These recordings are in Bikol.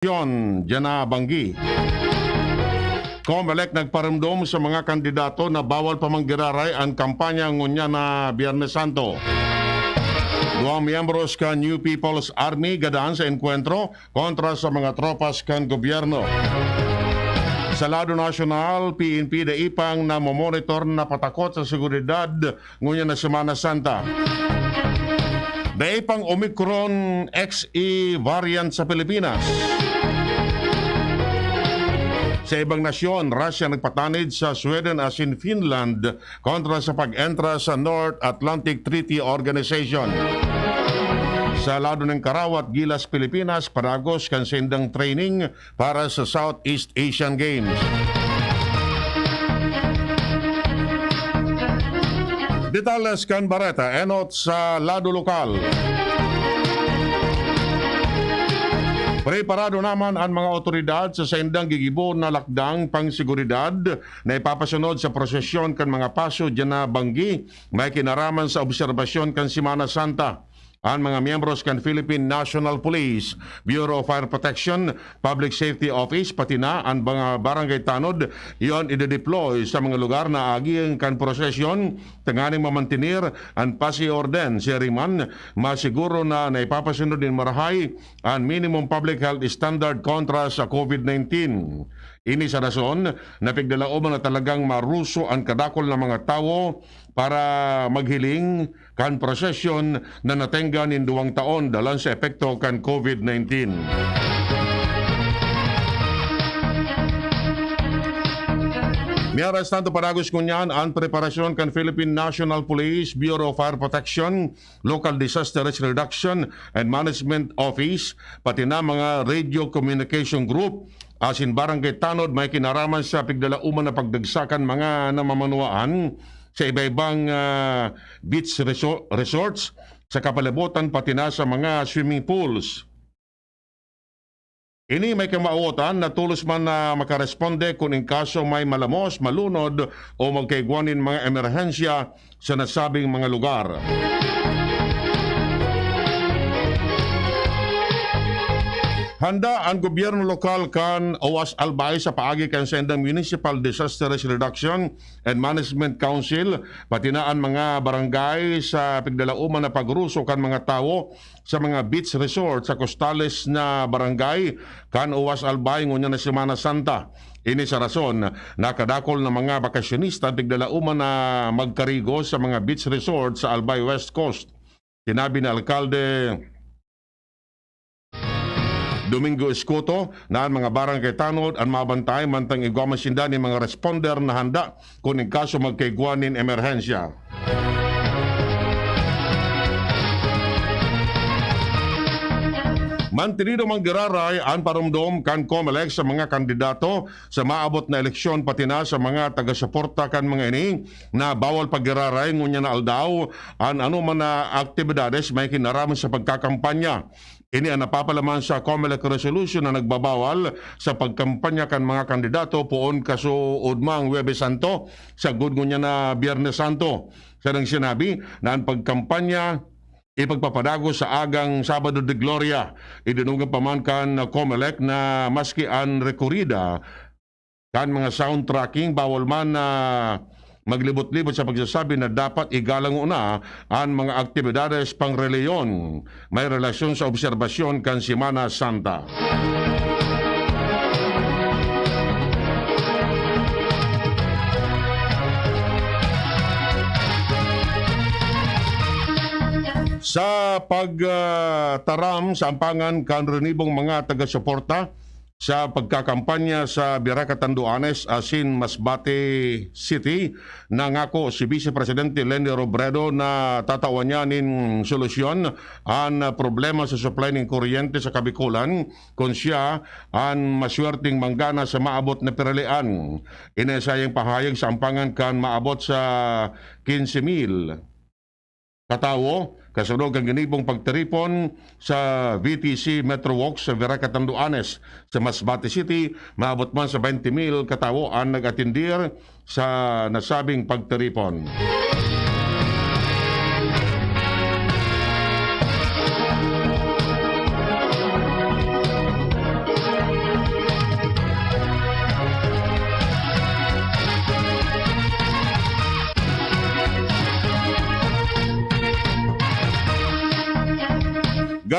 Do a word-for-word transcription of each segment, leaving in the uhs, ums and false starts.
Yon, diyan na banggi. Comelec nagparumdom sa mga kandidato na bawal pa manggiraray an kampanya ngunyan na Biyernes Santo. Duwang miyembros kan New People's Army gadan sa engkwentro kontra sa mga tropas kan gobyerno. Sa lado nasyonal, P N P dai pang namomonitor na patakot sa seguridad ngunyan na Semana Santa. Dai pang Omicron X E variant sa Pilipinas. Sa ibang nasyon, Russia nagpatanid sa Sweden asin Finland kontra sa pag-entra sa North Atlantic Treaty Organization. Sa lado nin karawat, gilas Pilipinas padagos kan saindang training para sa Southeast Asian Games. Detalles kan bareta, enot sa lado lokal. Preparado naman an mga awtoridad sa saindang gigibo na lakdang pangseguridad na ipapasunod sa prosesyon kan mga paso diyan na banggi may kinaraman sa obserbasyon kan Semana Santa. An mga miyembros kan Philippine National Police, Bureau of Fire Protection, Public Safety Office, pati na an mga barangay tanod, iyon idedeploy sa mga lugar na agi kan prosesyon tanganing mamantener an paz y orden, siring man masiguro na naipapasunod nin marahay an minimum public health standard kontra sa COVID nineteen. Ini sa rason na pigdalaoman na talagang maruso an kadakul na mga tawo para maghiling kan prosesyon na natengga nin duwang taon dalan sa epekto kan COVID nineteen. Miaras tanto padagos ngunyan an preparasyon kan Philippine National Police, Bureau of Fire Protection, Local Disaster Risk Reduction and Management Office, pati na mga Radio Communication Group, asin barangay tanod may kinaraman sa pigdalaoman na pagdagsa kan mga namamanuaan sa iba-ibang, ah, beach resor-, resorts sa kapalibutan, pati na sa mga swimming pools. Ini may kamawotan na tolos man na makaresponde kun in kaso may malamos, malunod o magkaigwa nin mga emerhensya sa nasabing mga lugar. Handa an gobyerno lokal kan Oas Albay sa paagi kan saindang Municipal Disaster Risk Reduction and Management Council, pati na an mga barangay sa pigdalaoman na pagruso kan mga tawo sa mga beach resort sa kostales na barangay kan Oas Albay ngunyan na Semana Santa. Ini sa rason na kadakul na mga bakasyonista an pigdalaoman na magkarigo sa mga beach resort sa Albay West Coast. Sinabi ni Alkalde Domingo Escoto na an mga barangay tanod an mabantay mantang igwa man sinda nin mga responder na handa kun in kaso magkaigwa nin emerhensya. Mantinido manggiraray an paromdom kan Comelec sa mga kandidato sa maabot na eleksyon, pati na sa mga taga-suporta kan mga ini na bawal paggiraray ngunyan na aldaw an anoman na aktibidades may kinaraman sa pagkakampanya. Ini an napapalaman sa Comelec resolution na nagbabawal sa pagkampanya kan mga kandidato poon kasuodmang Huwebes Santo, sagkod ngunyan na Biyernes Santo. Sa nang sinabi na an pagkampanya ipagpapadagos sa agang Sabado de Gloria. Idinugang pa man kan Comelec na maski an rekorida kan mga sound tracking, bawal man na maglibot-libot sa pagsasabi na dapat igalang una an mga aktibidades pangrelihiyon may relasyon sa obserbasyon kan Semana Santa. Sa pag, ah, taram sa ampangan kan rinibong mga taga-suporta, sa pagkakampanya sa Virac, Catanduanes asin Masbate City, nangako si Vice Presidente Leni Robredo na tatawan niya nin solusyon an problema sa supply nin kuryente sa Kabikolan kun siya an maswerteng manggana sa maabot na piralian. Ini sayang pahayag sa ampangan kan maabot sa quince mil katawo, kasunod kan ginibong pagtiripon sa V T C Metro Walk sa Virac, Catanduanes. Sa Masbate City, maabot man sa twenty mil katawo an nag-atendir sa nasabing pagtiripon.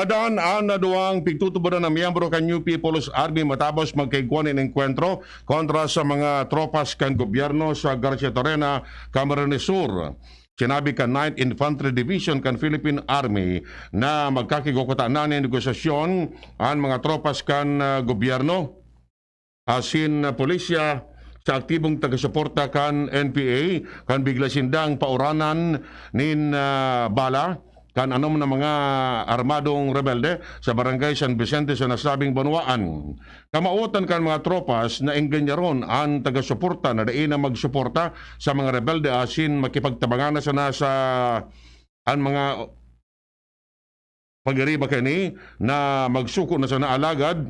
Nadan an duwang pigtutubodan na miyembro kan New People's Army matapos magkaigwa nin engkwentro kontra sa mga tropas kan gobyerno sa Garcia Torena, Camarines Sur. Sinabi kan Ninth Infantry Division kan Philippine Army na magkakigwa kutana nin negosasyon an mga tropas kan, ah, gobyerno asin pulisya sa aktibong taga-suporta kan N P A, kan bigla sindang pauranan nin, ah, bala kan anom na mga armadong rebelde sa Barangay San Vicente sa nasabing banwaan. Kamawotan kan mga tropas na engganyaron an taga-suporta na dai na magsuporta sa mga rebelde asin makipagtabangan na sana sa an mga pagiriba kaini na magsuko na sana, alagad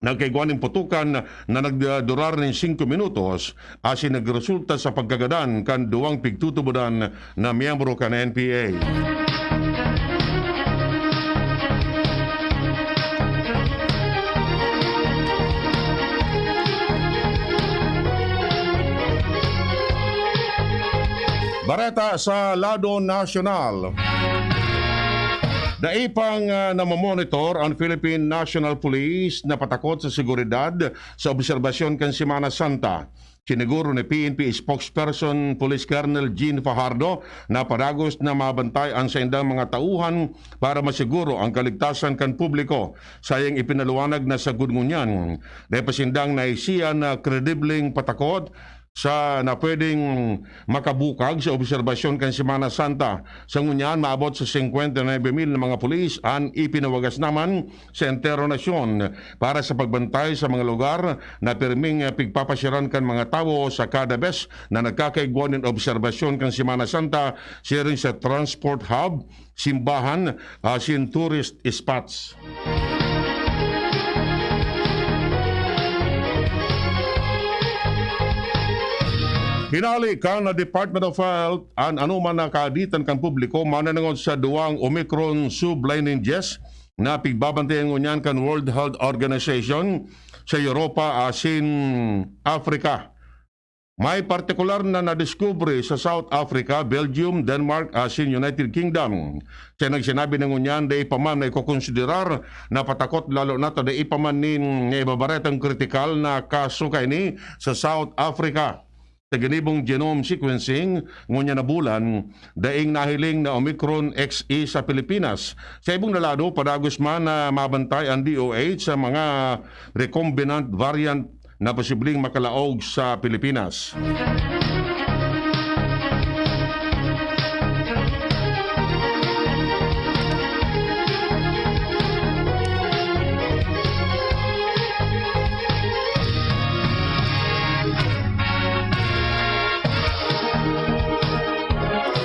nagkaigwa nin putukan na nagdurar nin singko minutos asin nagresulta sa pagkagadan kan duwang pigtutubodan na miyembro kan N P A. Bareta sa lado nasyonal. Dai pang, ah, namomonitor an Philippine National Police na patakot sa seguridad sa obserbasyon kan Semana Santa. Siniguro ni P N P spokesperson Police Colonel Jean Fajardo na padagos na mabantay an saindang mga tauhan para masiguro an kaligtasan kan publiko. Sayang ipinaliwanag na sagkod ngunyan, dai pa sindang naisihan na kredibleng patakot sa na pwedeng makabukag sa obserbasyon kan Semana Santa. Sa ngunyan, maabot sa singkwenta y nuebe mil na mga pulis an ipinawagas naman sa entero nasyon para sa pagbantay sa mga lugar na pirming pigpapasyaran kan mga tawo sa kada bes na nagkakaigwa nin obserbasyon kan Semana Santa, siring sa transport hub, simbahan, asin tourist spots. Hinale kan Department of Health an anoman na kaaditan kan publiko mananangod sa duwang Omicron sublineages na pigbabantayan ngunyan kan World Health Organization sa Europa asin Africa. May partikular na nadiskubre sa South Africa, Belgium, Denmark, asin United Kingdom. Siya nagsinabi na ngunyan, dai pa man na ikokonsiderar na patakot, lalo na ta dai pa man nin naibabaretang kritikal na kaso kaini sa South Africa. Sa ginibong genome sequencing, ngunyan na bulan, daing nahiling na Omicron X E sa Pilipinas. Sa ibong na lado, padagos man na mabantay ang D O H sa mga recombinant variant na posibleng makalaog sa Pilipinas.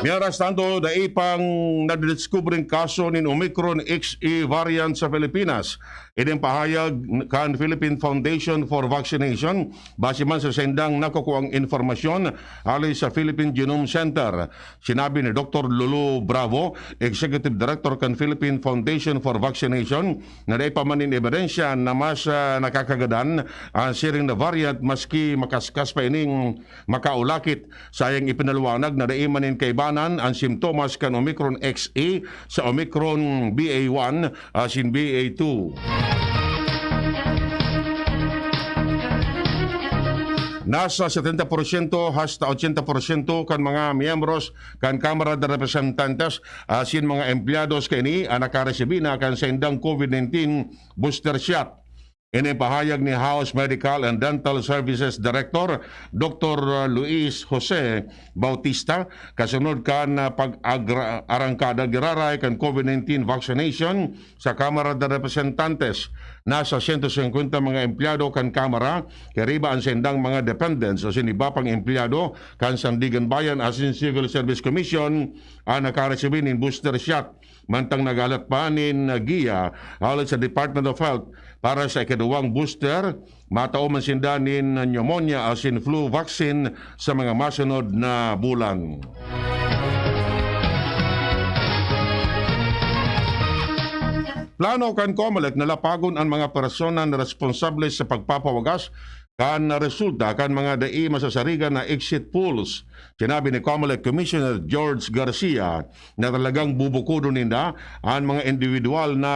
Mientras tanto, dai pang nadidiskubreng kaso nin Omicron X E variant sa Pilipinas. Ini an pahayag kan Philippine Foundation for Vaccination, base man sa saindang nakukuang impormasyon hali sa Philippine Genome Center. Sinabi ni Doktor Lulu Bravo, Executive Director kan Philippine Foundation for Vaccination, na dai pa man nin ebidensya na mas, ah, nakakagadan ang siring na variant, maski makaskas pa ining makaulakit. Sayang ipinaliwanag na dai man nin kaibanan ang simptomas kan Omicron X E sa Omicron B A one asin B A two. Nasa setenta porsyento hasta ochenta porsyento kan mga miyembros kan Kamara de Representantes asin mga empleyados kaini an nakaresibi na kan saindang COVID nineteen booster shot. Ini pahayag ni House Medical and Dental Services Director Doktor Luis Jose Bautista, kasunod kan, ah, pag-agra-, arangkada giraray kan COVID nineteen vaccination sa Kamara de Representantes. Nasa sento singkwenta mga empleyado kan Kamara, kariba an saindang mga dependents asin iba pang empleyado kan Sandiganbayan asin Civil Service Commission, an nakaresibi nin booster shot. Mantang naghalat pa nin giya hale sa Department of Health para sa ikaduwang booster, matao man sinda nin pneumonia asin flu vaccine sa mga masunod na bulan. Plano kan COMELEC na lapagon an mga persona na responsable sa pagpapawagas kan resulta kan mga dai masasarigan na exit polls. Sinabi ni Comelec Commissioner George Garcia na talagang bubukodon ninda an mga individual na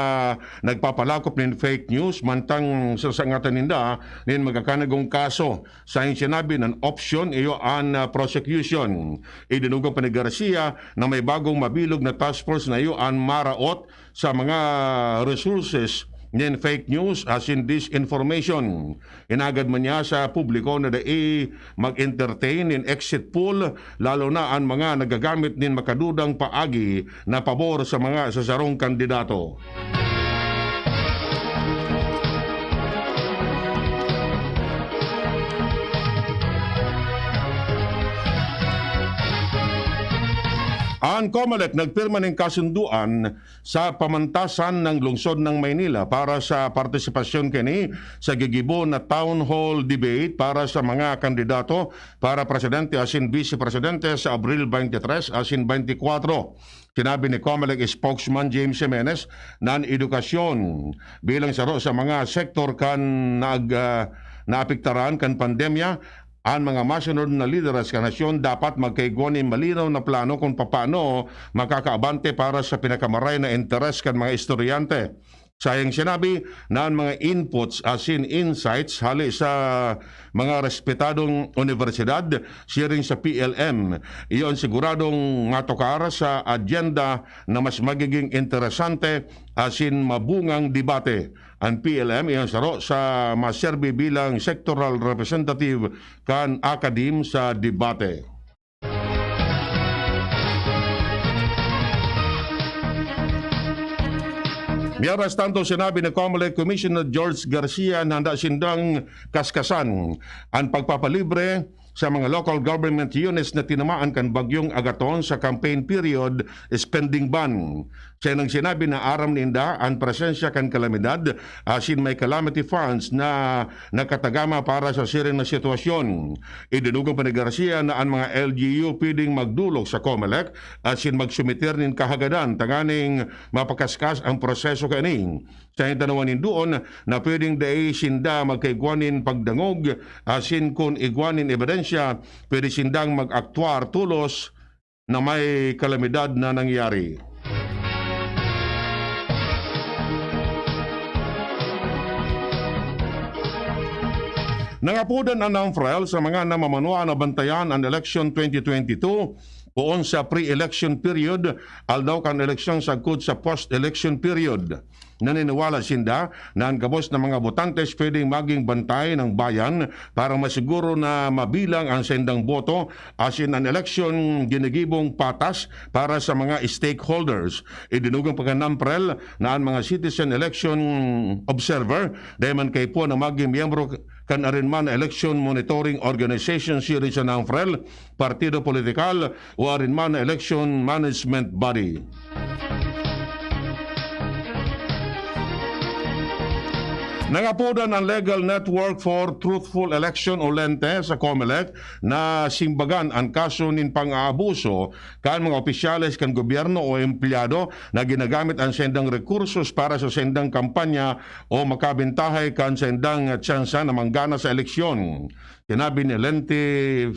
nagpapalakop nin fake news, mantang sasangatan ninda nin magkakanagong kaso. Sa iyang sinabi, nan option iyo an, ah, prosecution. Idinugong pa ni Garcia na may bagong mabilog na task force na iyo an maraot sa mga resources nin fake news asin disinformation. Inagad man niya sa publiko na dai mag-entertain nin exit poll, lalo na an mga nagagamit nin makadudang paagi na pabor sa mga sa sarong kandidato. An Comelec nagpirma nin kasunduan sa pamantasan ng lungsod ng Maynila para sa partisipasyon kini sa gigibo na town hall debate para sa mga kandidato para presidente asin bise presidente sa Abril twenty-three asin twenty-four. Sinabi ni Comelec spokesman James Jimenez na an edukasyon bilang saro sa mga sektor kan nag, ah, naapektaran kan pandemya, an mga masunod na lideres kan nasyon dapat magkaigwa nin malinaw na plano kun papaano makakaabante para sa pinakamaray na interes kan mga estudyante. Sa iyang sinabi na an mga inputs asin insights hali sa mga respetadong unibersidad siring sa P L M, iyon siguradong matukar sa agenda na mas magiging interesante asin mabungang debate. An P L M iyan saro sa maserbi bilang sectoral representative kan academe sa debate. Mientras tanto, sinabi ni Comelec Commissioner George Garcia na handa sindang kaskasan an pagpapalibre sa mga local government units na tinamaan kan Bagyong Agaton sa campaign period spending ban. Siya nang sinabi na aram ninda an presensya kan kalamidad asin may calamity funds na nakatagama para sa siring na sitwasyon. Idinugang pa ni Garcia na an mga L G U pwedeng magdolok sa Comelec asin magsumiter nin kahagadan tanganing mapakaskas ang proseso kaini. Sa hintanawan nin duon na pwedeng dai sinda magkaigwa nin pagdangog, asin kun igwa nin ebidensya, pwede sindang mag-aktwar tolos na may kalamidad na nangyari. Nangapodan an NAMFREL sa mga namamanwaan na bantayan an eleksyon twenty twenty-two, poon sa pre-election period, aldaw kan eleksyon sagkod sa post-election period. Naniniwala sinda na an gabos na mga botantes pwedeng maging bantay ng bayan para masiguro na mabilang ang saindang boto asin an eleksyon ginigibong patas para sa mga stakeholders. Idinugang pa kan NAMFREL na an mga citizen election observer dai man kaipuhan na maging miyembro kan arin man na election monitoring organization siring sa NAMFREL, partido politikal o arin man na election management body. Nangapodan ang Legal Network for Truthful Election o lente sa Comelec na simbagan an kaso nin pang-aabuso kan mga opisyales kan gobyerno o empleyado na ginagamit an saindang rekursos para sa saindang kampanya o makabentahay kan saindang tsansa na manggana sa eleksyon. Sinabi ni Lente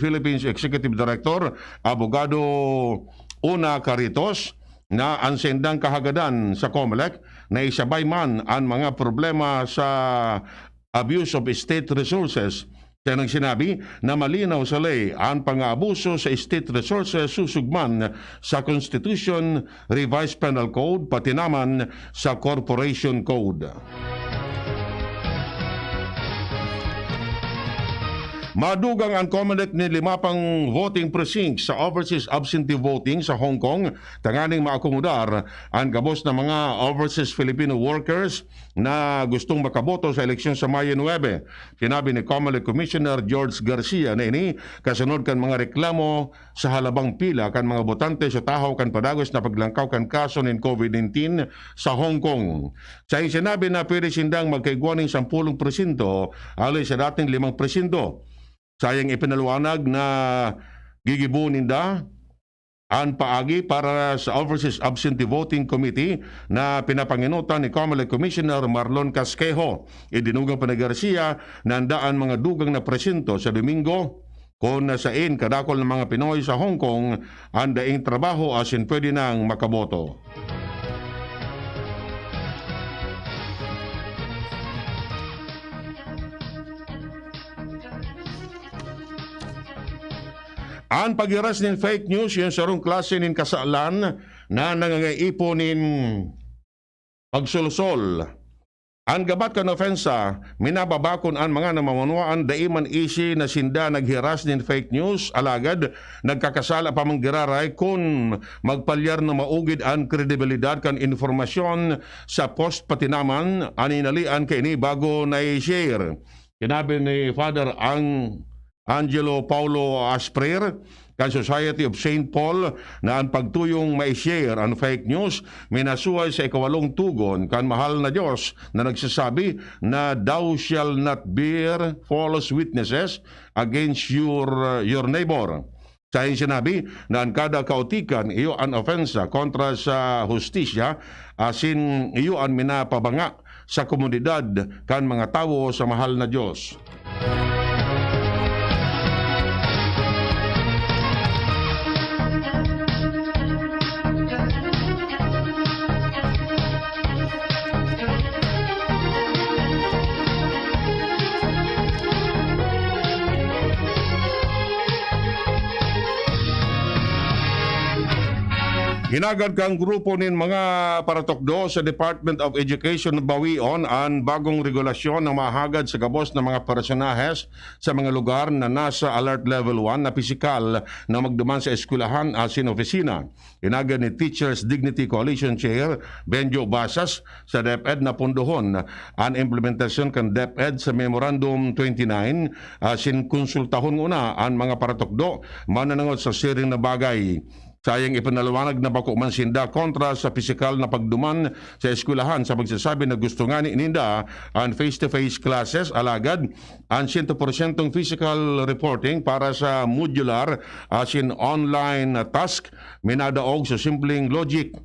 Philippines Executive Director, Abogado Una Caritos, na an saindang kahagadan sa Comelec na isabay man an mga problema sa abuse of state resources. Siya nang sinabi na malinaw sa ley an pang-aabuso sa state resources susog man sa Constitution, Revised Penal Code, pati naman sa Corporation Code. Madugang an Comelec nin lima pang voting precincts sa overseas absentee voting sa Hong Kong tanganing maakomodar an gabos na mga overseas Filipino workers na gustong makaboto sa eleksyon sa Mayo nuebe. Sinabi ni Comelec Commissioner George Garcia na ini kasunod kan mga reklamo sa halabang pila kan mga botante sa tahaw kan padagos na paglangkaw kan kaso nin COVID nineteen sa Hong Kong. Sa sinabi na pwede sindang magkaigwa nin sampulong porsyento hali sa dating limang porsyento. Sa iyang ipinaliwanag na gigibo ninda an paagi para sa Overseas Absentee Voting Committee na pinapanginutan ni Comelec Commissioner Marlon Casquejo. Idinugang pa ni Garcia na an daan mga dugang na presinto sa Domingo, kun saen kadakul na mga Pinoy sa Hong Kong an daing trabaho asin pwede nang makaboto. An paghiras nin fake news, iyo sarong klase nin kasalan na nangangaipo nin pagsolsol. An gabat kan opensa, minababakon an mga namamanwaan dai man isi na sinda naghiras nin fake news, alagad nagkakasala pa man giraray kun magpalyar na maugid an kredibilidad kan impormasyon sa post, pati naman an hinalian kaini bago na i-share. Sinabi ni Father Ang-, Angelo Paulo Asprer kan Society of Saint Paul na an pagtuyong mai-share an fake news minasuhay sa ikawalong tugon kan mahal na Dios na nagsasabi na, "Thou shall not bear false witnesses against your, your neighbor." Saiyang sinabi na an kada kaotikan iyo an opensa kontra sa hustisya, asin iyo an minapabanga sa komunidad kan mga tawo sa mahal na Dios. Hinagad kan grupo nin mga paratukdo sa Department of Education bawion an bagong regulasyon na mahagad sa gabos na mga personahes sa mga lugar na nasa Alert Level one na pisikal na magduman sa eskwelahan asin opisina. Hinagad ni Teachers Dignity Coalition Chair Benjo Basas sa DepEd na pundohon an implementasyon kan DepEd sa Memorandum twenty-nine asin konsultahon nguna an mga paratukdo mananangod sa siring na bagay. Saiyang ipinaliwanag na bako man sinda kontra sa pisikal na pagduman sa eskwelahan sa pagsasabi na gusto ngani ninda an face-to-face classes, alagad an siyento porsyentong physical reporting para sa modular asin online task minadaog sa simpleng logic.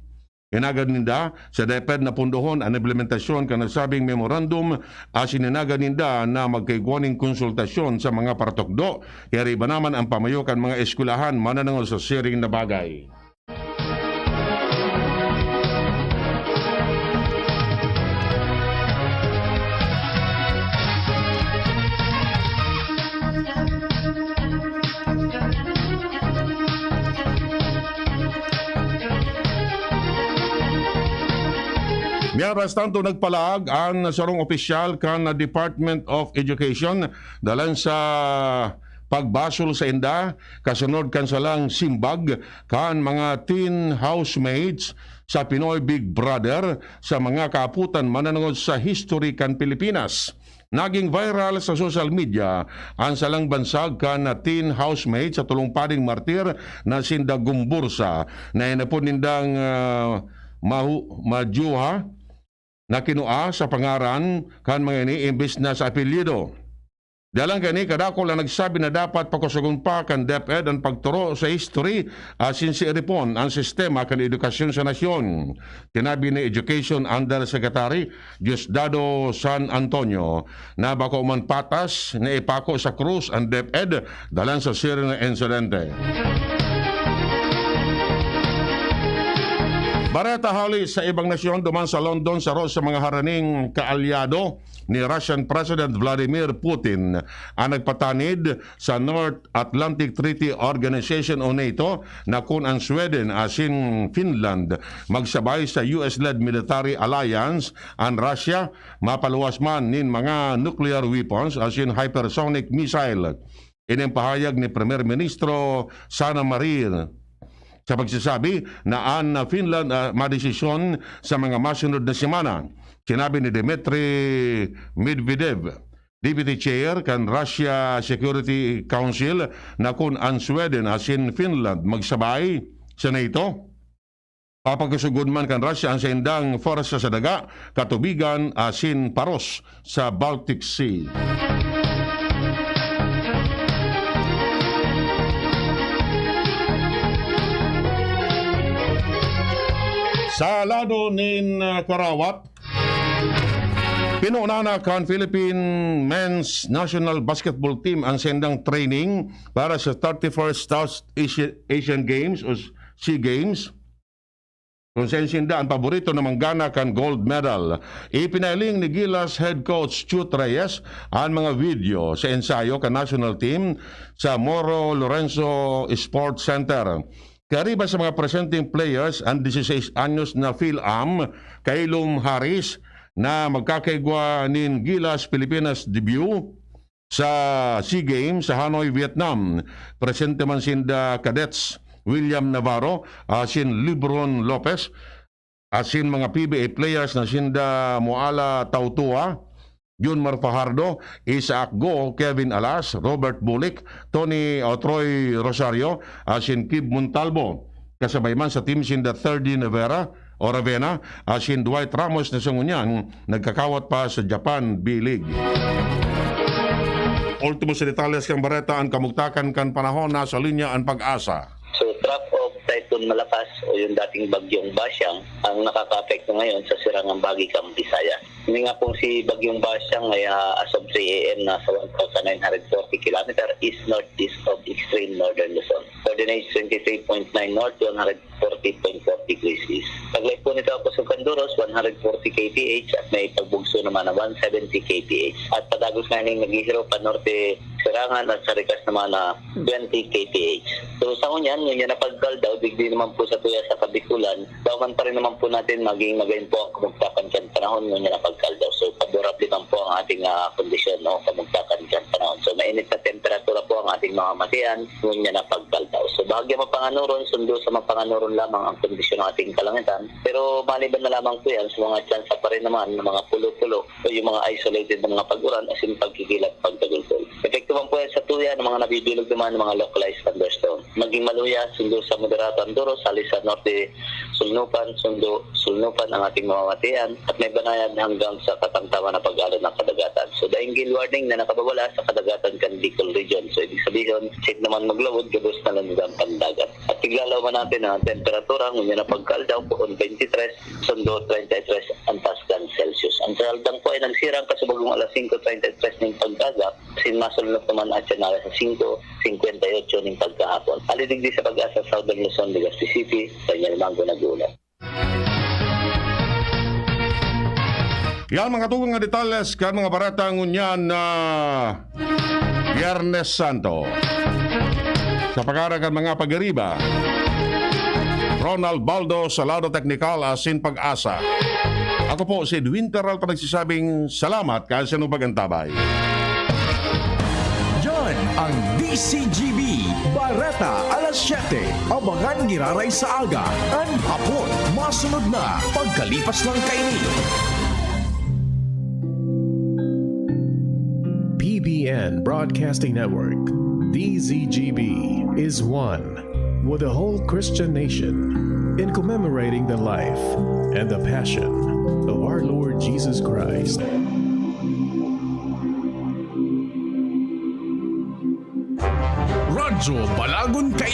Hinagad ninda sa DepEd na pundohon an implementasyon kan nasabing memorandum, asin hinagad ninda na magkaigwa nin konsultasyon sa mga paratukdo, kaya iba naman an pamayo kan mga eskwelahan mananangol sa siring na bagay. Mientras tanto, nagpalaag an sarong opisyal kan Department of Education dalan sa pagbasol sainda kasunod kan salang simbag kan mga teen housemates sa Pinoy Big Brother sa mga kaaputan mananangod sa history kan Pilipinas. Naging viral sa social media an salang bansag kan teen housemate sa Tolong Pading Martir na si Dagumbursa, na inapod nindang, ah, mahu-, Majuha, na kinua sa pangaran kan mga ini imbes na sa apelyido. Dalang kaini, kadakul an nagsabi na dapat pakusogon pa kan DepEd an pagturo sa history asin siiripon an sistema kan edukasyon sa nasyon. Sinabi ni Education Undersecretary Diosdado San Antonio na bako man patas na ipako sa krus an DepEd dalan sa siring na insidente. Bareta hale sa ibang nasyon, duman sa London, saro sa mga haraning kaalyado ni Russian President Vladimir Putin an nagpatanid sa North Atlantic Treaty Organization o NATO na kun an Sweden asin Finland magsabay sa U S-led military alliance, an Russia mapaluwas man nin mga nuclear weapons asin hypersonic missile. Ini an pahayag ni Primer Ministro Sanna Marin sa pagsasabi na an Finland, ah, madesisyon sa mga masunod na semana. Sinabi ni Dmitry Medvedev, Deputy Chair kan Russia Security Council, na kun an Sweden asin Finland magsabay sa NATO, papakusogon man kan Russia an saindang pwersa sa daga, katubigan asin paros sa Baltic Sea. Sa lado nin, ah, karawat, pinuna na kan Philippine Men's National Basketball Team an saindang training para sa thirty-first South Asia-, Asian Games o SEA Games, kung saen sinda an paborito na manggana kan gold medal. Ipinahiling ni Gilas head coach Chut Reyes an mga video sa ensayo kan national team sa Moro Lorenzo Sports Center. Kariba sa mga presenteng players, an dieciséis anyos na Phil Am Kailom Harris na magkakaigwa nin Gilas Pilipinas debut sa SEA Games sa Hanoi, Vietnam. Presente man sinda cadets William Navarro, asin Lebron Lopez, asin mga P B A players na sinda Moala Tautua, Junmar Fajardo, Isaac Go, Kevin Alas, Robert Bulik, Tony Otroy Rosario, asin Kib Montalvo. Kasabay man sa team sinda Thirdy Nevera, o Ravena, asin Dwight Ramos na sa ngunyan nagkakawat pa sa Japan B-League. Ultimo sa detalles kan bareta, an kamugtakan kan panahon. Nasa linya an Pag-asa. So, trough of Typhoon Malakas o yung dating Bagyong Basyang ang nakakaapekto ngayon sa sirangang bahagi kan Visayas. Ini nga pong si Bagyong Basyang ay, ah, as of three a m nasa one thousand nine hundred forty kilometer east-northeast of extreme northern Luzon. Coordinates twenty-three point nine north, one hundred forty point four degrees east. Taglay po nito ang Pasukan Duros, one hundred forty K P H, at may pagbugso naman na one seventy K P H. At padagos na ining naghihiro pa norte Serangan at sa rikas naman na twenty K P H. So, sa ngunyan, ngunyan na pagkaldaw, digdi naman po sa tuya sa Kabikulan, dauman pa rin naman po natin maging magayon po ang kamugtakan kan panahon ngunyan na pagkaldaw. So, favorable man po ang ating, ah, kondisyon, no, kamugtakan kan panahon. So, mainit na temperatura po ang ating mamamatian ngunyan na pagkaldaw. So, bahagya mapanganuron, sundo sa mapanganuron lamang ang kondisyon ng ating kalangitan. Pero maliban na lamang po yan sa mga tsansa pa rin naman ng mga pulo-pulo o yung mga isolated na mga pag-uran asin pagkikilat pagtagultol. Epekto man po yan sa tuya ng mga nabibilog naman ng mga localized thunderstorm. Maging maluya, sundo sa moderado ang duros, hali sa norte, sulnupan, sundo, sulnupan ang ating mamamatian at may banayad hanggang sa katamtaman na pag-alon ng kadagatan. So, daing gale warning na nakababala sa kadagatan kan Bicol Region. So, ibig sabihin, safe naman maglawod, gabos na lang ang pandagat. At tiglalaw man natin ang temperatura, ngunyan na pagkaldaw, poon twenty-three, sundo treinta y tres ang taas kan Celsius. Ang Saldang po ay nagsirang kasubagong alas singko treinta y tres ning pag-aga, sin masulnop naman at siya na alas singko singkwenta y ocho ning pagkahapon. Alidigdi sa Pag-asa, Southern Luzon, Legazpi City, Daniel Mango nag-uulat. Yan mga tugang nga detalles kan mga bareta ngunyan na Biyernes Santo. Sa pangaran kan mga pag-iriba, Ronald Baldo sa lado teknikal asin Pag-asa. Ako po si Edwin Peralta nagsasabing salamat kan sinupag antabay. Yan ang D C G B, Bareta alas siyete. Abangan giraray sa aga, an hapon, masunod na pagkalipas lang kaini. P B N Broadcasting Network, D Z G B, is one with the whole Christian nation in commemorating the life and the passion of our Lord Jesus Christ. Radyo Balagon Kay